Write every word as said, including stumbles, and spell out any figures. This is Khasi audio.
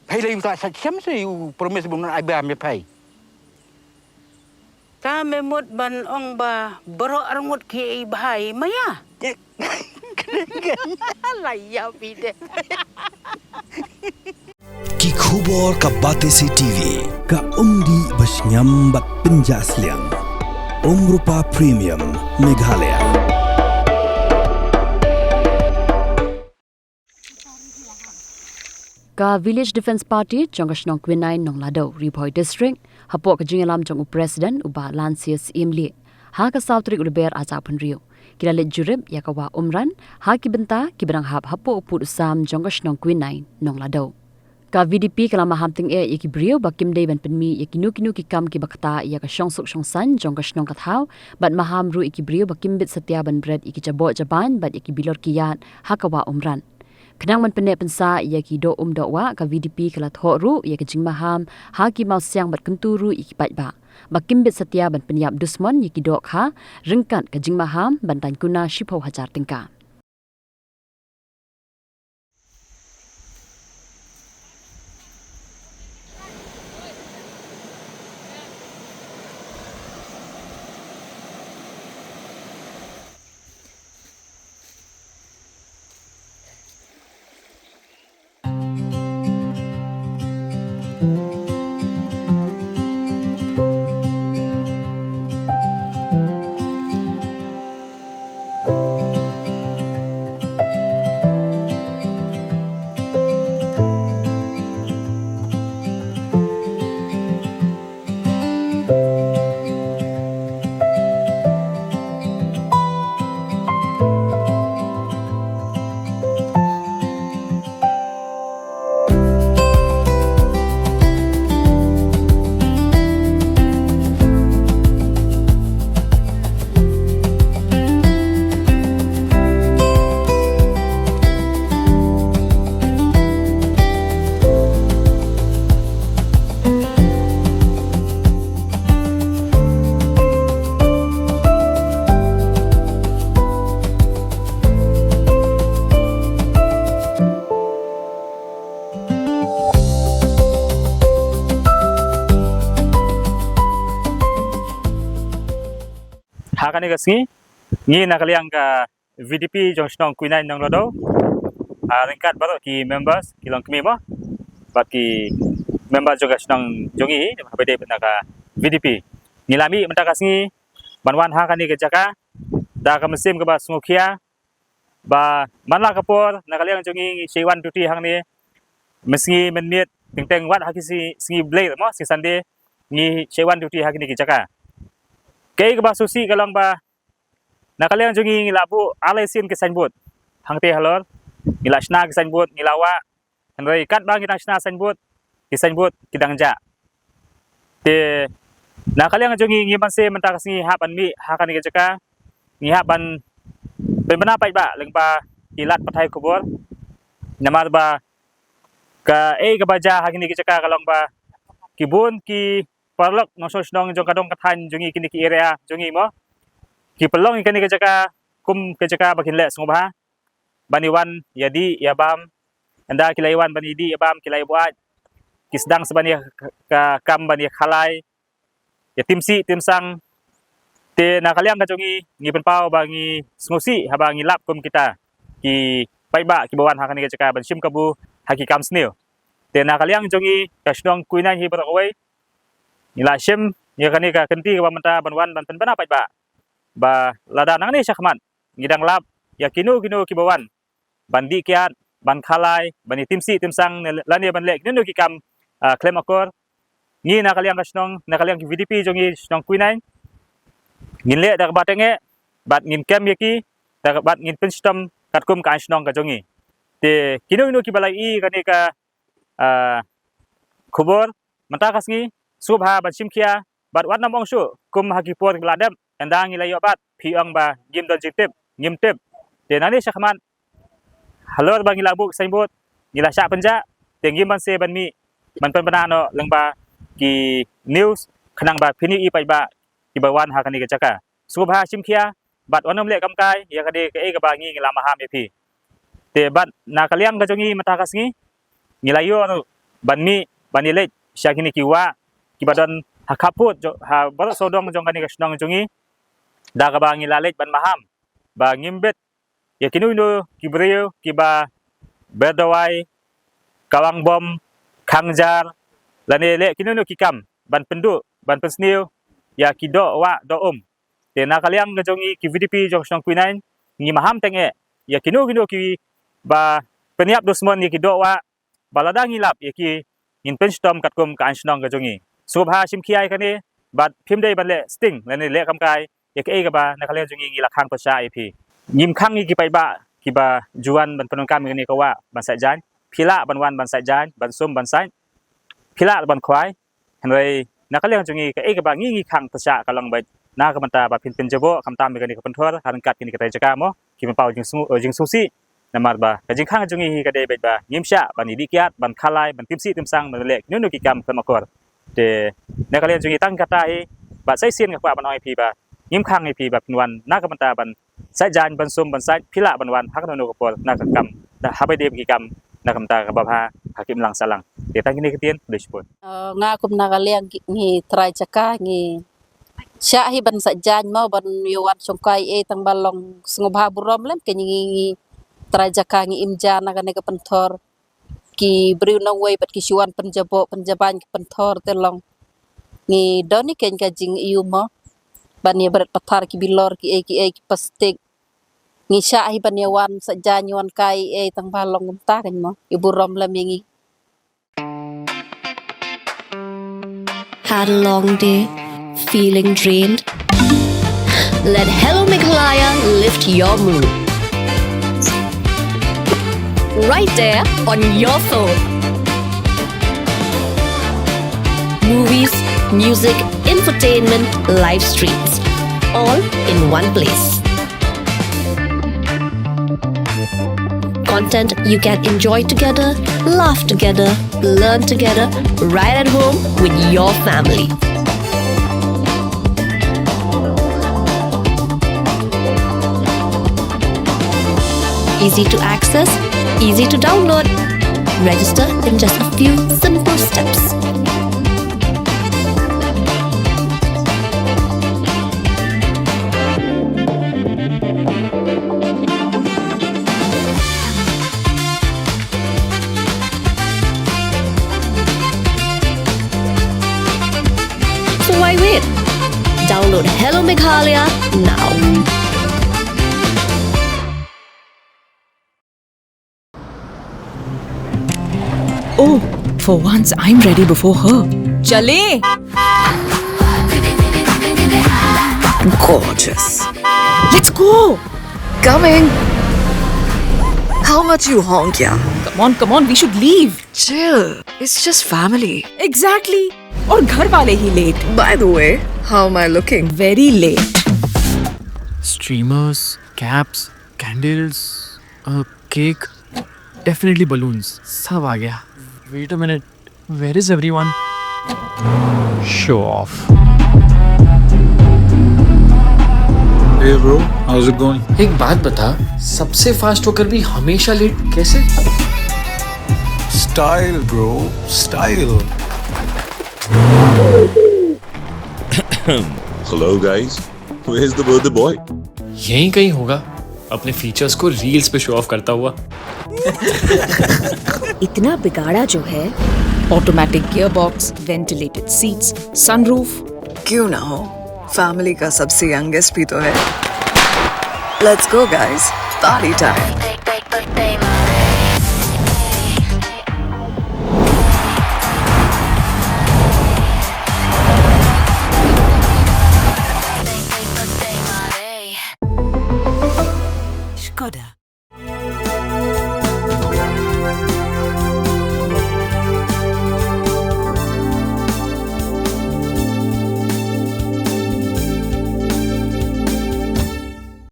Phi la ïa u ta sa shem se u promise bun ai ba me phi. Ta me mut ban ong ba baroh arngut ki ei bha ei maya. La ïa phi de. Ki khubor ka Batesi TV, ka umdih ba shngiam bad pynjah sliang. Umrupa Premium, Meghalaya. Ka Village Defence Party jong ka shnong Kwinain Nonglado, Ri Bhoi District, hapoh ka jingïalam jong u President u Bah Lansias Imli, ha ka saw tarik u Lber arhajar arphew hynriew, ki la leit jurip ïa ka wah Umran ha ki bynta kiba dang hap hapoh u pud u sam jong ka shnong Kwinain Nonglado. Ka VDP ka la maham tyngeh ïa ki briew ba kim dei ban pynmih ïa kino kino ki kam kiba ktah ïa ka shongsuk shongsaiñ jong ka shnong ka thaw, bad maham ruh ïa ki briew ba kim bit satia ban bret ïa ki jaboh jabain bad ïa ki bilor ki ïat ha ka wah Umran. Khnang ban pynneh pynsah ïa ki doh um doh wah, ka VDP ka la thoh ruh ïa ka jingmaham ha ki mawsiang bad kyntu ruh ïa ki paidbah ba kim bit satia ban pynïap dusmon ïa ki dohkha ryngkat ka jingmaham ban tang kuna shiphew hajar tyngka. Ha kane ka sngi, ngi na ka liang ka VDP jong shnong Kwinain Nonglado, ah, ryngkat baroh ki members, ki longkmie mo, bad ki member jong ka shnong jong ngi, haba dei na ka VDP. Ngi la mih mynta ka sngi ban wan ha kane ka jaka da ka mynsiem kaba sngewkhia, ba man la ka por na ka liang jong ngi ngi shait wan duty hangne, mynsngi mynmiet, teng teng wat ha ki sngi, sngi Blei mo, sngi Sunday, ngi shait wan duty ha kine ki jaka. Kaei kaba sngewsih ka long ba na ka liang jong ngi ngi la buh ar lai sien ki signboard hangtei halor, ngi la shna ki signboard, ngi la wah, hynrei katba ngi dang shna signboard, ki signboard ki dang jah. Te na ka liang jong ngi, ngi banse mynta ka sngi hap ban mih ha kane ka jaka, ngi hap ban pynbna paidbah lyngba ki lad pathai khubor, namar ba kaei kaba jia ha kine ki jaka ka long ba ki bun ki paralok nongshong shnong jong ka dong ka thaiñ jong ngi, kine ki area jong ngi mo, ki pynlong ïa kane ka jaka kum ka jaka ba kin leh sngewbha ban ïa wan ïa dih ïa bam. Ynda ki la ïa wan ban ïa dih ïa bam, ki la ïa buaid, ki sdang sa ban ïa ka, ka kam ban ïa khalai, ïa timsih timsang. Te na ka liang ka jong ngi, ngi pynpaw ba ngi sngewsih haba ngi lap kum kita ki paidbah kiba wan ha kane ka jaka ban shim kabu ha ki kam sniew. Te na ka liang jong ngi ka shnong Kwinain hi baroh kawei, ngi la shim ïa kane ka kynti kaba mynta ban wan ban pynbna paidbah ba lada nangne shakhmat ngi dang lap ïa kino kino kiba wan ban dih kiad, ban khalai, ban ïa timsih timsang, ne lane ban leh kino kino ki kam, ah, khlem akor, ngi na ka liang ka shnong, na ka liang ki VDP jong ngi shnong Kwinain, ngin leh da kaba tyngeh bad ngin kem ïa ki, da kaba ngin pynshitom katkum ka aiñ shnong ka jong ngi. Te kino kino kiba la ïohi kane ka, ah, khubor mynta ka sngi, sngewbha ban shim khia bad wat nym ong shuh kum ha ki por kiba la dep, ynda ngi la ïoh bat phi ong ba ngim don jingtip, ngim tip. Te nangne shakhmat halor ba ngi la buh signboard, ngi la shah pynjah, te ngim banse ban mih ban pynbna noh lyngba ki news khnang ba phin ïohi paidbah kiba wan ha kane ka jaka. Sngewbha shim khia bad wat nym leh kamkai ïa kane kaei kaba ngi ngi la maham ïa phi. Te bad na ka liang ka jong ngi mynta ka sngi, ngi la ïoh ruh ban mih, ban ïaleit sha kine ki wah kiba don ha khappud jong, ha baroh sawdong jong kane ka shnong jong ngi. Da kaba ngi la leit ban maham ba ngim bit ïa kino kino ki briew kiba ber dawai, kawang bom, khang jar, lane leh kino kino ki kam ban pynduh, ban pynsniew ïa ki doh wah doh um. Te na ka liang ka jong ngi ki V D P jong shnong Kwinain, ngi maham teng eh ïa kino kino kiba pynïap dusmon ïa ki doh wah, ba lada ngi lap ïa ki, ngin pynshitom katkum ka aiñ shnong ka jong ngi. Sngewbha shim khia ïa kane, bad phim dei ban leh sting lane leh kamkai ïa kaei kaba na ka liang jong ngi ngi la khang pyrshah ïa phi. Ngim khang ïa ki paidbah kiba ju wan ban pyndonkam ïa kane ka wah ban sait jaiñ. Phi lah ban wan ban sait jaiñ, ban sum ban sait. Phi lah ban khwai. Hynrei na ka liang jong ngi, kaei kaba ngi ngi khang pyrshah ka long beit na ka bynta ba phin pynjaboh khamtam ïa kane ka pynthor ha ryngkat kine ki trai jaka mo, ki pynpaw jingsngew, eh, jingsngewsih. Namar ba ka jingkhang jong ngi hi ka dei beit ba ngim shah ban ïadih kiad, ban khalai, ban tipsih tipsang, ban leh kino kino ki kam khlem akor. Te na ka liang jong ngi tang kata hi, bad sa shisien nga kwah ban ong ïa phi ba ngim khang ïa phi ba phin wan na ka bynta ban sait jaiñ, ban sum ban sait. Phi lah ban wan ha kano kano ka por na ka kam, na ha ba dei ki kam, na ka bynta kaba bha ha ki imlang sahlang. Te tang kine ki ktien, khublei shibun. Eh, nga kum na ka liang ki, ngi trai jaka, ngi shah hi ban sait jaiñ mo, ban ïa wan shongkai ei tang ba long. Sngewbha burom lem, kane ngi, ngi trai jaka, ngi im ja na kane ka pynthor. Ki briew nongwei pat ki shu wan pynjaboh pynjabañ ka pynthor, te long ngi don hi keiñ ka jingïohi mo, ban ïa bret pathar ki bilor, ki ei ki ei, ki plastik. Ngi shah hi ban ïa wan sait jaiñ, ïa wan kai ei tang ba long kumta keiñ mo. Ïa burom lem ïa ngi. Had a long day? Feeling drained? Let Hello Meghalaya lift your mood. Right there on your phone. Movies, music, entertainment, live streams, all in one place. Content you can enjoy together, laugh together, learn together, right at home with your family. Easy to access, easy to download. Register in just a few simple steps. So why wait? Download Hello Meghalaya now. Oh, for once I'm ready before her. चले। Gorgeous. Let's go. Coming. How much you honk, yeah? Come on, come on, we should leave. Chill. It's just family. Exactly. और घर वाले ही late. By the way, how am I looking? Very late. Streamers, caps, candles, a cake, definitely balloons. सब आ गया. Wait a minute. Where is everyone? Show off. Hey bro, how's it going? एक बात बता, सबसे फास्ट होकर भी हमेशा लेट कैसे? Style bro, style. Hello guys, where's the birthday boy? यहीं कहीं होगा, अपने फीचर्स को रील्स पे शो ऑफ करता हुआ. इतना बिगाड़ा जो है. Automatic gearbox, ventilated seats, sunroof. क्यों ना हो, फैमिली का सबसे यंगेस्ट भी तो है. Let's go guys, party time.